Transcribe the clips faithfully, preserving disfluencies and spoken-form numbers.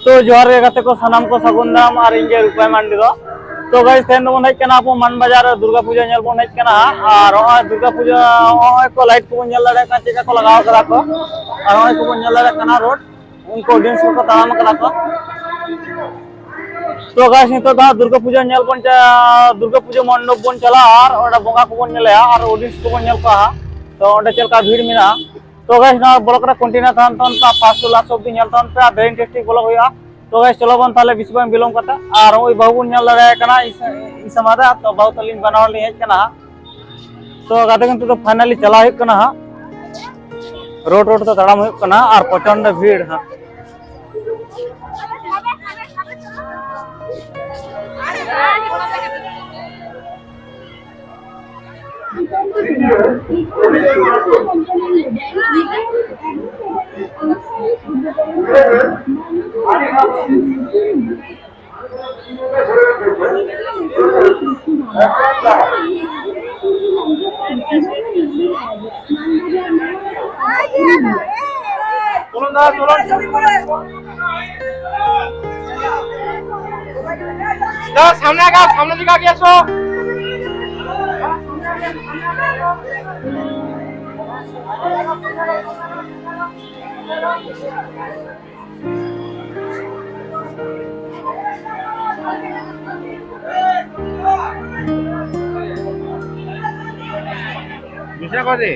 ᱛᱚ ᱡᱚᱦᱟᱨ ᱜᱮ ᱜᱟᱛᱮ ᱠᱚ ᱥᱟᱱᱟᱢ ᱠᱚ, ᱥᱟᱹᱜᱩᱱ ᱫᱟᱨᱟᱢ᱾ ᱟᱨ ᱤᱧ ᱜᱮ ᱨᱩᱯᱟᱭ ᱢᱟᱱᱰᱤ ᱫᱚ᱾ ᱛᱚ ᱜᱟᱭᱥ, ᱛᱮᱦᱮᱧ ᱫᱚᱵᱚᱱ ᱦᱮᱡ ᱠᱟᱱᱟ ᱟᱵᱚ ᱢᱟᱱ ᱵᱟᱡᱟᱨ ᱨᱮ ᱫᱩᱨᱜᱟ ᱯᱩᱡᱟᱹ ᱧᱮᱞ ᱵᱚᱱ ᱦᱮᱡ ᱠᱟᱱᱟ᱾ ᱟᱨ ᱱᱚᱜᱼᱚᱭ ᱫᱩᱨᱜᱟ ᱯᱩᱡᱟᱹ, ᱱᱚᱜᱼᱚᱭ ᱠᱚ ᱞᱟᱭᱤᱴ ᱠᱚᱵᱚᱱ ᱧᱮᱞ ᱫᱟᱲᱮᱭᱟᱜ ᱠᱟᱱᱟ ᱪᱮᱫ ᱞᱮᱠᱟ ᱠᱚ ᱞᱟᱜᱟᱣ ᱠᱟᱫᱟ ᱠᱚ᱾ ᱟᱨ ᱱᱚᱜᱼᱚᱭ ᱠᱚᱵᱚᱱ ᱧᱮᱞ ᱫᱟᱲᱮᱭᱟᱜ ᱠᱟᱱᱟ ᱨᱳᱰ, ᱩᱱᱠᱩ ᱚᱰᱤᱭᱮᱱᱥ ᱠᱚᱠᱚ ᱛᱟᱲᱟᱢ ᱠᱟᱱᱟ ᱠᱚ᱾ ᱛᱚ ᱜᱟᱭᱥ, ᱱᱤᱛᱚᱜ ᱫᱚ ᱦᱟᱸᱜ ᱫᱩᱨᱜᱟ ᱯᱩᱡᱟᱹ ᱧᱮᱞ ᱵᱚᱱ ᱪᱟ-, ᱫᱩᱨᱜᱟ ᱯᱩᱡᱟᱹ ᱢᱚᱱᱰᱚᱯ ᱵᱚᱱ ᱪᱟᱞᱟᱜᱼᱟ ᱟᱨ ᱚᱸᱰᱮ ᱵᱚᱸᱜᱟ ᱠᱚᱵᱚᱱ ᱧᱮᱞᱮᱭᱟ ᱟᱨ ᱚᱰᱤᱭᱮᱱᱥ ᱠᱚᱵᱚᱱ ᱧᱮᱞ ᱠᱚᱣᱟ ᱦᱟᱸᱜ᱾ ᱛᱚ ᱚᱸᱰᱮ ᱪᱮᱫ ᱞᱮᱠᱟ ᱵᱷᱤᱲ ᱢᱮᱱᱟᱜᱼᱟ᱾ ᱛᱚ ᱜᱟᱭᱥ, ᱱᱚᱣᱟ ᱵᱞᱚᱜ ᱨᱮ ᱠᱚᱱᱴᱤᱱᱤᱭᱩ ᱛᱟᱦᱮᱱ ᱛᱟᱵᱚᱱ ᱯᱮ, ᱯᱷᱟᱥᱴ ᱴᱩ ᱞᱟᱥᱴ ᱚᱵᱫᱤ ᱧᱮᱞ ᱛᱟᱵᱚᱱ ᱯᱮ, ᱟᱨ ᱵᱷᱮᱨᱤ ᱤᱱᱴᱟᱨᱮᱥᱴᱤᱝ ᱵᱞᱚᱜ ᱦᱩᱭᱩᱜᱼᱟ᱾ ᱛᱚ ᱜᱟᱭᱥ, ᱪᱚᱞᱚ ᱵᱚᱱ ᱛᱟᱦᱚᱞᱮ ᱵᱮᱥᱤ ᱵᱟᱝ ᱵᱤᱞᱚᱢ ᱠᱟᱛᱮ᱾ ᱟᱨ ᱱᱚᱜᱼᱚᱭ ᱵᱟᱹᱦᱩ ᱵᱚᱱ ᱧᱮᱞ ᱫᱟᱲᱮᱭᱟᱭ ᱠᱟᱱᱟ, ᱤᱥ-, ᱤᱥᱟᱢᱟ ᱫᱟ᱾ ᱛᱚ ᱵᱟᱹᱦᱩ ᱛᱟᱹᱞᱤᱧ ᱵᱟᱱᱟ ᱦᱚᱲ ᱞᱤᱧ ᱦᱮᱡ ᱠᱟᱱᱟ ᱦᱟᱸᱜ᱾ ᱛᱚ ᱜᱟᱛᱮ ᱠᱚ, ᱱᱤᱛᱚᱜ ᱫᱚ ᱯᱷᱟᱭᱱᱟᱞᱤ ᱪᱟᱞᱟᱣ ᱦᱩᱭᱩᱜ ᱠᱟᱱᱟ ᱦᱟᱸᱜ ᱨᱳᱰ, ᱨᱳᱰ ᱛᱮ ᱛᱟᱲᱟᱢ ᱦᱩᱭᱩᱜ ᱠᱟᱱᱟ ᱟᱨ ᱯᱨᱚᱪᱚᱱᱰᱚ ᱵᱷᱤᱲ ᱦᱟᱸᱜ᱾ চলুন দাদা, চলুন। দাদা, সামনে আগে, সামনের দিকে আগে এসো। মিছা কথা।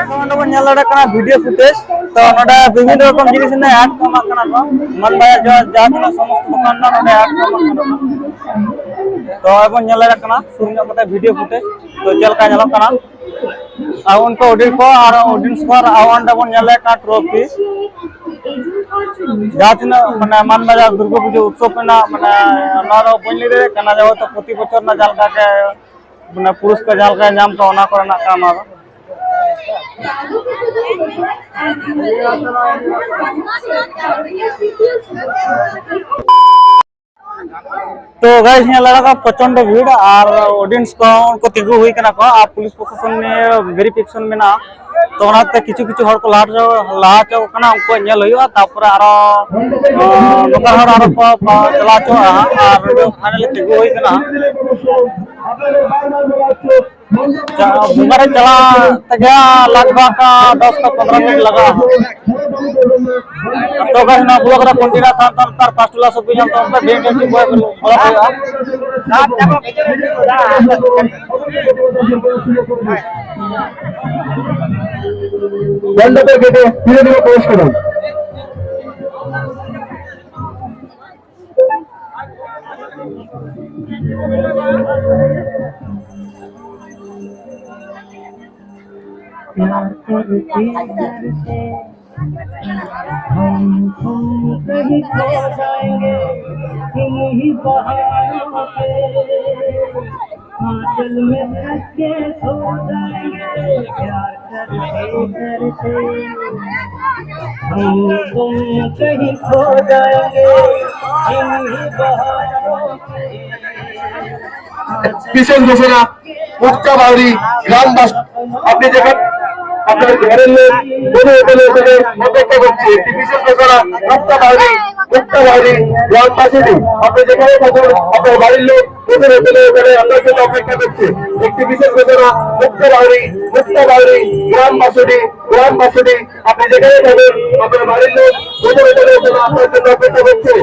ᱱᱚᱰᱮ ᱵᱚᱱ ᱧᱮᱞ ᱫᱟᱲᱮᱭᱟᱜ ᱠᱟᱱᱟ ᱵᱷᱤᱰᱤᱭᱳ ᱯᱷᱩᱴᱮᱡᱽ᱾ ᱛᱚ ᱱᱚᱰᱮ ᱵᱤᱵᱷᱤᱱᱱᱚ ᱨᱚᱠᱚᱢ ᱡᱤᱱᱤᱥ ᱨᱮᱱᱟᱜ ᱮᱰ ᱠᱚ ᱮᱢᱟᱜ ᱠᱟᱱᱟ ᱠᱚ᱾ ᱢᱟᱱ ᱵᱟᱡᱟᱨ ᱡᱟ-, ᱡᱟᱦᱟᱸ ᱛᱤᱱᱟᱹᱜ ᱥᱚᱢᱚᱥᱛᱚ ᱫᱚᱠᱟᱱ ᱨᱮᱱᱟᱜ ᱱᱚᱰᱮ ᱮᱰ ᱠᱚ ᱮᱢᱟᱜ ᱠᱟᱱᱟ ᱠᱚ᱾ ᱛᱚ ᱱᱚᱜᱼᱚᱭ ᱵᱚᱱ ᱧᱮᱞ ᱫᱟᱲᱮᱭᱟᱜ ᱠᱟᱱᱟ ᱥᱩᱨ ᱧᱚᱜ ᱠᱟᱛᱮ ᱵᱷᱤᱰᱤᱭᱳ ᱯᱷᱩᱴᱮᱡᱽ᱾ ᱛᱚ ᱪᱮᱫ ᱞᱮᱠᱟ ᱧᱮᱞᱚᱜ ᱠᱟᱱᱟ᱾ ᱟᱨ ᱩᱱᱠᱩ ᱚᱰᱤᱭᱮᱱᱥ ᱠᱚ, ᱟᱨ ᱚᱰᱤᱭᱮᱱᱥ ᱠᱚ, ᱟᱨ ᱚᱸᱰᱮ ᱵᱚᱱ ᱧᱮᱞᱮᱫ ᱠᱟᱱᱟ ᱴᱨᱚᱯᱷᱤ᱾ ᱡᱟᱦᱟᱸ ᱛᱤᱱᱟᱹᱜ ᱢᱟᱱᱮ ᱢᱟᱱ ᱵᱟᱡᱟᱨ ᱫᱩᱨᱜᱟᱹ ᱯᱩᱡᱟᱹ ᱩᱛᱥᱚᱵ ᱨᱮᱱᱟᱜ, ᱢᱟᱱᱮ ᱱᱚᱣᱟ ᱫᱚ ᱵᱟᱹᱧ ᱞᱟᱹᱭ ᱫᱟᱲᱮᱭᱟᱜ ᱠᱟᱱᱟ ᱡᱮ ᱦᱚᱭᱛᱳ ᱯᱨᱚᱛᱤ ᱵᱚᱪᱷᱚᱨ ᱨᱮᱱᱟᱜ ᱡᱟᱦᱟᱸ ᱞᱮᱠᱟ ᱜᱮ, ᱢᱟᱱᱮ ᱯᱩᱨᱚᱥᱠᱟᱨ ᱡᱟᱦᱟᱸ ᱞᱮᱠᱟ ᱧᱟᱢ ᱠᱟᱜ ᱚᱱᱟ ᱠᱚᱨᱮᱱᱟᱜ ᱠᱟᱱᱟ ᱱᱚᱣᱟ ᱫᱚ᱾ ᱛᱚ ᱜᱟᱭᱥ, ᱧᱮᱞ ᱫᱟᱲᱮᱭᱟᱜ ᱠᱟᱱᱟ ᱯᱨᱚᱪᱚᱱᱰᱚ ᱵᱷᱤᱲ ᱟᱨ ᱚᱰᱤᱭᱮᱱᱥ ᱠᱚ ᱩᱱᱠᱩ ᱛᱤᱸᱜᱩ ᱦᱩᱭ ᱠᱟᱱᱟ ᱠᱚ ᱟᱨ ᱯᱩᱞᱤᱥ ᱯᱨᱚᱥᱟᱥᱚᱱ ᱱᱤᱭᱮ ᱵᱷᱮᱨᱤᱯᱷᱤᱠᱮᱥᱚᱱ ᱢᱮᱱᱟᱜᱼᱟ᱾ ᱛᱚ ᱚᱱᱟᱛᱮ ᱠᱤᱪᱷᱩ ᱠᱤᱪᱷᱩ ᱦᱚᱲ ᱠᱚ ᱞᱟᱦᱟ ᱪᱚ-, ᱞᱟᱦᱟ ᱦᱚᱪᱚ ᱠᱟᱱᱟ, ᱩᱱᱠᱩᱣᱟᱜ ᱧᱮᱞ ᱦᱩᱭᱩᱜᱼᱟ, ᱛᱟᱨᱯᱚᱨᱮ ᱟᱨᱚ, ᱟᱸ, ᱱᱚᱝᱠᱟ ᱦᱚᱲ ᱟᱨᱚ ᱠᱚ ᱪᱟᱞᱟᱣ ᱦᱚᱪᱚᱣᱟᱜᱼᱟ ᱦᱟᱸᱜ᱾ ᱟᱨ ᱱᱚᱰᱮ ᱯᱷᱟᱭᱱᱟᱞᱤ ᱛᱤᱸᱜᱩ ᱦᱩᱭ ᱠᱟᱱᱟ᱾ ᱪᱟ-, ᱵᱚᱸᱜᱟ ᱨᱮ ᱪᱟᱞᱟᱜ ᱛᱮᱜᱮ ᱞᱟᱜᱽ ᱵᱷᱟᱜᱽ ᱫᱚᱥ ᱠᱷᱚᱱ ᱯᱚᱱᱫᱽᱨᱚ ᱢᱤᱱᱤᱴ ᱞᱟᱜᱟᱜᱼᱟ᱾ ᱛᱚ ᱜᱟᱭᱥ, ᱱᱚᱣᱟ ᱵᱞᱚᱜ ᱨᱮ ᱠᱚᱱᱴᱤᱱᱤᱭᱩ ᱛᱟᱦᱮᱱ ᱛᱟᱢ, ᱛᱟᱨ ᱯᱟᱸᱪ ᱴᱚᱞᱟ ᱥᱚᱵ ᱧᱟᱢ ᱛᱟᱵᱚᱱ ᱯᱮ, ᱵᱤᱱ ᱴᱩ ᱵᱚᱭ ᱵᱞᱚᱜ ᱦᱩᱭᱩᱜᱼᱟ᱾ ᱵᱚᱱᱫᱚ ᱠᱚᱨ ᱫᱤᱡᱤᱭᱮ, ᱫᱷᱤᱨᱮ ᱫᱷᱤᱨᱮ ᱯᱨᱚᱵᱮᱥ ᱠᱚᱨᱩᱱ। प्यार करते डरते हम तुम कहीं खो जाएंगे, इन्हीं बहानों पे आंचल में सच के सो जाएंगे। प्यार करते डरते हम तुम कहीं खो जाएंगे, इन्हीं बहानों पे। বিশেষ ঘোষণা, মুক্তাবাউরি গ্রামবাসী, আপনি যেখানে আপনার ঘরের লোক, বন্ধু বান্ধব এখানে অপেক্ষা করছে। একটি বিশেষ ঘোষণা, মুক্তাবাউরি, মুক্তাবাউরি গ্রামবাসী, আপনি যেখানে থাকুন, আপনার বাড়ির লোক, বন্ধু বান্ধব এখানে আপনার জন্য অপেক্ষা করছে। একটি বিশেষ ঘোষণা, মুক্তাবাউরি, মুক্তাবাউরি গ্রামবাসী, গ্রামবাসী, আপনি যেখানে থাকুন, আপনার বাড়ির লোক, বন্ধু বান্ধব এখানে আপনার জন্য অপেক্ষা করছে।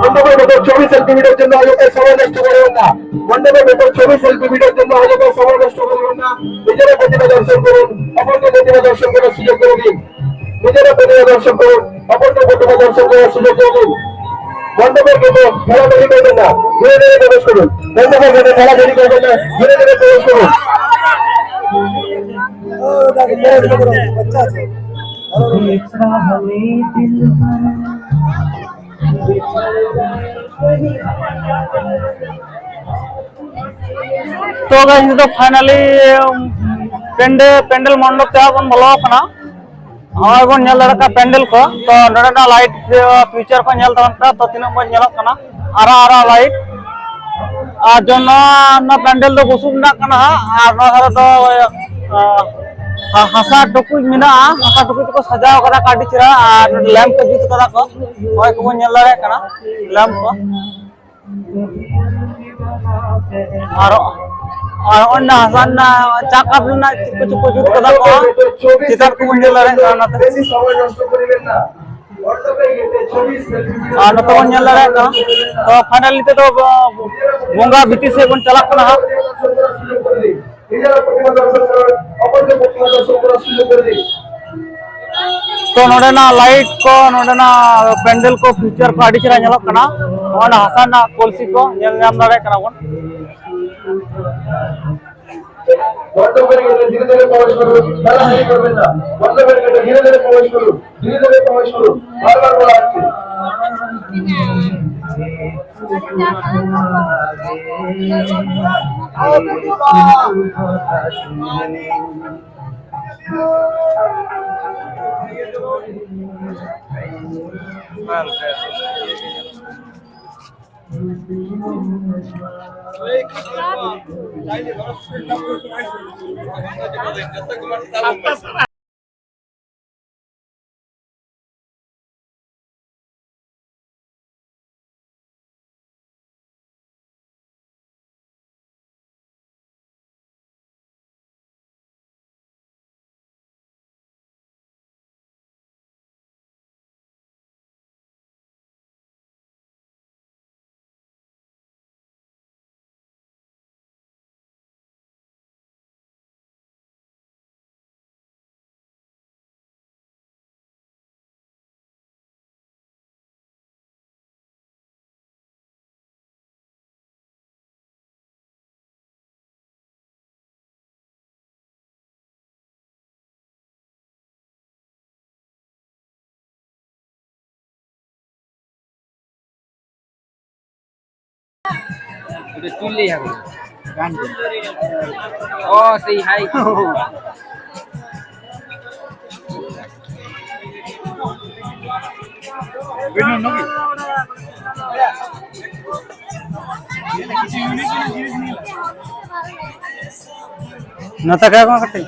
মণ্ডপের ভেতর চব্বিশ সেন্টিমিটার জন্য আয়োগের সময় নষ্ট করবেন না। মণ্ডপের ভেতর চব্বিশ সেন্টিমিটার জন্য আয়োগের সময় নষ্ট করবেন না। নিজেরা প্রতিমা দর্শন করুন, অপরকে প্রতিমা দর্শন করার সুযোগ করে দিন। নিজেরা প্রতিমা দর্শন করুন, অপরকে প্রতিমা দর্শন করার সুযোগ করে দিন। মণ্ডপের ভেতর ঠেলাঠেলি করবেন না, ধীরে ধীরে প্রবেশ করুন। মণ্ডপের ভেতর ঠেলাঠেলি করবেন না, ধীরে ধীরে প্রবেশ করুন। ᱛᱚ ᱜᱟᱭᱥ, ᱱᱤᱛᱚᱜ ᱯᱷᱟᱭᱱᱟᱞᱤ ᱯᱮᱱᱰᱮ-, ᱯᱮᱱᱰᱮᱞ ᱢᱚᱱᱰᱚᱯ ᱛᱮ ᱦᱟᱸᱜ ᱵᱚᱱ ᱵᱚᱞᱚ ᱟᱠᱟᱱᱟ᱾ ᱱᱚᱜᱼᱚᱭ ᱵᱚᱱ ᱧᱮᱞ ᱫᱟᱲᱮᱭᱟᱜ ᱠᱟᱱᱟ ᱯᱮᱱᱰᱮᱞ ᱠᱚ, ᱛᱚ ᱱᱚᱰᱮᱱᱟᱜ ᱞᱟᱭᱤᱴ ᱯᱷᱤᱭᱩᱪᱟᱨ ᱠᱚ ᱧᱮᱞ ᱛᱟᱵᱚᱱ ᱯᱮ, ᱛᱚ ᱛᱤᱱᱟᱹᱜ ᱢᱚᱡᱽ ᱧᱮᱞᱚᱜ ᱠᱟᱱᱟ ᱟᱨᱟᱜ ᱟᱨᱟᱜ ᱞᱟᱭᱤᱴ᱾ ᱟᱨ ᱡᱚᱱ ᱱᱚᱣᱟ, ᱱᱚᱣᱟ ᱯᱮᱱᱰᱮᱞ ᱫᱚ ᱵᱩᱥᱩᱵ ᱨᱮᱱᱟᱜ ᱠᱟᱱᱟ ᱦᱟᱸᱜ, ᱟᱨ ᱱᱚᱣᱟ ᱫᱷᱟᱨᱮ ᱫᱚ ᱦᱟ-, ᱦᱟᱥᱟ ᱴᱩᱠᱩᱡ ᱢᱮᱱᱟᱜᱼᱟ, ᱦᱟᱥᱟ ᱴᱩᱠᱩᱡ ᱛᱮᱠᱚ ᱥᱟᱡᱟᱣ ᱠᱟᱫᱟ ᱟᱹᱰᱤ ᱪᱮᱦᱨᱟ, ᱟᱨ ᱱᱚᱰᱮ ᱞᱮᱢᱯ ᱠᱚ ᱡᱩᱛ ᱠᱟᱫᱟ ᱠᱚ, ᱱᱚᱜᱼᱚᱭ ᱠᱚᱵᱚᱱ ᱧᱮᱞ ᱫᱟᱲᱮᱭᱟᱜ ᱠᱟᱱᱟ ᱞᱮᱢᱯ ᱠᱚ᱾ ᱟᱨ, ᱟᱨ ᱚᱱᱟ ᱦᱟᱥᱟ ᱨᱮᱱᱟᱜ ᱪᱟ ᱠᱟᱯ ᱨᱮᱱᱟᱜ ᱪᱮᱫ ᱠᱚᱪᱚ ᱠᱚ ᱡᱩᱛ ᱠᱟᱫᱟ ᱠᱚ, ᱪᱮᱛᱟᱱ ᱠᱚᱵᱚᱱ ᱧᱮᱞ ᱫᱟᱲᱮᱭᱟᱜ ᱠᱟᱱᱟ ᱚᱱᱟᱛᱮ᱾ ᱟᱨ ᱱᱚᱛᱮ ᱵᱚᱱ ᱧᱮᱞ ᱫᱟᱲᱮᱭᱟᱜ ᱠᱟᱱᱟ, ᱛᱚ ᱯᱷᱟᱭᱱᱟᱞ ᱱᱤᱛᱚᱜ ᱫᱚ ᱵᱚᱸᱜᱟ ᱵᱷᱤᱛᱤᱨ ᱥᱮᱫ ᱵᱚᱱ ᱪᱟᱞᱟᱜ ᱠᱟᱱᱟ ᱦᱟᱸᱜ᱾ ᱛᱚ ᱱᱚᱰᱮᱱᱟᱜ ᱞᱟᱭᱤᱴ ᱠᱚ, ᱱᱚᱰᱮᱱᱟᱜ ᱯᱮᱱᱰᱮᱞ ᱠᱚ, ᱯᱷᱤᱭᱩᱪᱟᱨ ᱠᱚ ᱟᱹᱰᱤ ᱪᱮᱦᱨᱟ ᱧᱮᱞᱚᱜ ᱠᱟᱱᱟ᱾ ᱱᱚᱜᱼᱚᱭ ᱱᱟ ᱦᱟᱥᱟ ᱨᱮᱱᱟᱜ ᱠᱚᱞᱥᱤ ᱠᱚ ᱧᱮᱞ ᱧᱟᱢ ᱫᱟᱲᱮᱭᱟᱜ ᱠᱟᱱᱟ ᱵᱚᱱ᱾ বন্ধ করে গেলে ধীরে ধীরে প্রবেশ করুন, তাড়াতাড়ি করবেন না। বন্ধ করে গেলে ধীরে ধীরে প্রবেশ করুন, ধীরে ধীরে প্রবেশ করুন, বারবার বলা হচ্ছে। Udah tuli aku. Ganti. Oh, say hi. ᱱᱚᱛᱮ ᱠᱷᱚᱡ ᱢᱟ ᱠᱟᱹᱴᱤᱡ᱾